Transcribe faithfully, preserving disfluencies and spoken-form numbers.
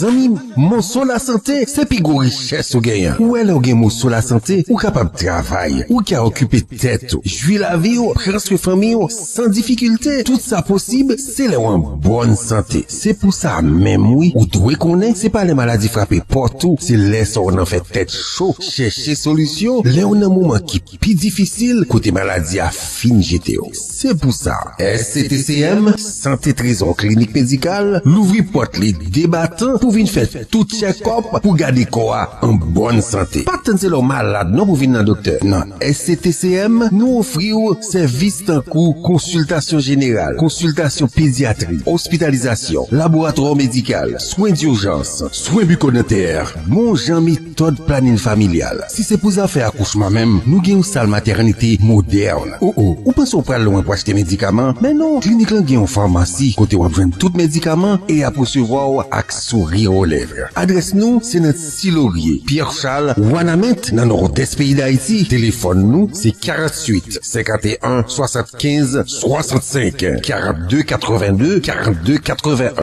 Zanmi m, Monso Lasante se pi gwo richès ou genyen. Ou wè, lè w gen Monso Lasante, ou kapab travay, ou ka okipe tèt ou, jwi lavi w, pran swen fanmi w san difikilte. Tout sa posib, se lè w an bòn sante. Se pou sa menm, wi, ou dwe konnen, se pa lè maladi frape pòt ou, se lè sa w nan fè tèt cho, chèche solisyon, lè w nan moman ki pi difisil, kote maladi a fin jete w. Se pou sa, S C T C M, Sante Trezò Klinik Medikal, louvri pòt li de batan pou vin fè tout tchèkòp pou gade kò a an bòn sante. Pa tann se lè w malad non pou vin nan doktè. Nan S C T C M, nou ofri w sèvis tankou konsiltasyon jeneral, konsiltasyon pedyatri, ospitalizasyon, laboratwa medikal, swen dijans, swen bikodantè, bon jan metòd planin familyal. Si se pou zafè akouchman menm, nou gen yon sal matènite modèn. O, o, ou panse w pral lwen pou achte medikaman? Men non, klinik lan gen yon famasi kote w ap jwenn tout medikaman e ap resevwa w ak souri o lèv. Adrès nou se nan Ti Lorye, Pierre Charles, Wanament, nan nòdès peyi Dayiti. Telefòn nou se karanntuit, senkanteyen, swasannkenz, swasannsenk, karannde, katrevenn de, karannde, katrevenn.